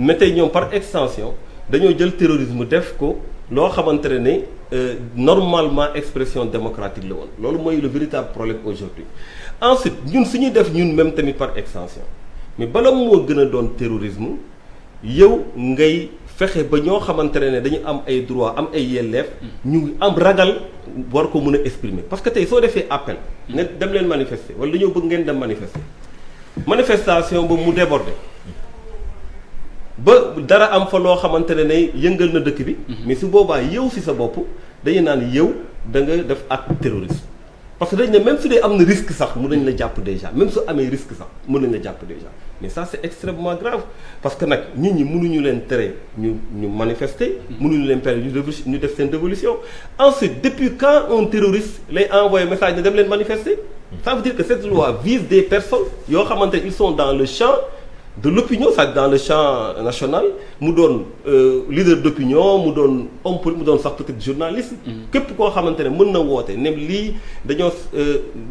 mais tey ñoom par extension dañoo jël terrorisme def ko loo xamante ne normalement expression démocratique la woon loolu mooy le véritable problème aujourd'hui ensuite ñun suñuy def ñun même tamit par extension mais bala moo gën a doon terrorisme yow ngay fexe ba ñoo xamante ne dañu am ay droit am ay yelleef ñu am ragal war ko mën a exprimer parce que tey soo defee appel ne dem leen manifester wala dañoo bëgg ngeen dem manifester manifestation ba mu déborder ba dara am fa loo xamante ne yëngal na dëkk bi mais su boobaa yow si sa bopp dañu naan yow da nga def acte terroriste parce que dañ ne même su dee am na risque sax mën nañ la jàpp déjà même su amee risque sax mën nañ la jàpp déjà mais ça c'est extrêmement grave parce que nag nit ñi mënuñu leen tere ñu manifester mënuñu leen tere ñu def seen révolution ensuite depuis quand un terroriste lay envoyé message ne dem leen manifester ça veut dire que cette loi vise des personnes yoo xamante ils sont dans le champ de l'opinion, ça dans le champ national mu doon leader d'opinion mu doon homme politique mu doon sax peut-être journaliste képp koo xamante ne mën na woote ne lii dañoo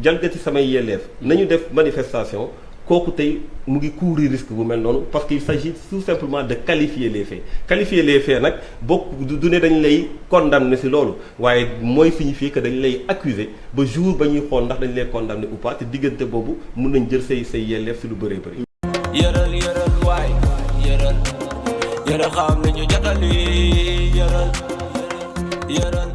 jalgati samay yelleef nañu def manifestation kooku tey mu ngi courir risque bu mel noonu parce qu'il s'agit tout simplement de qualifier les faits nag bokk du ne dañ lay condamner ci loolu waaye mooy signifier que dañ lay accuser ba jour ba ñuy xool ndax dañ lay condamner ou pas te diggante boobu mën nañ jël say yelleef ci lu bëree bëri yëral waay yëral xam nañu jotali yëral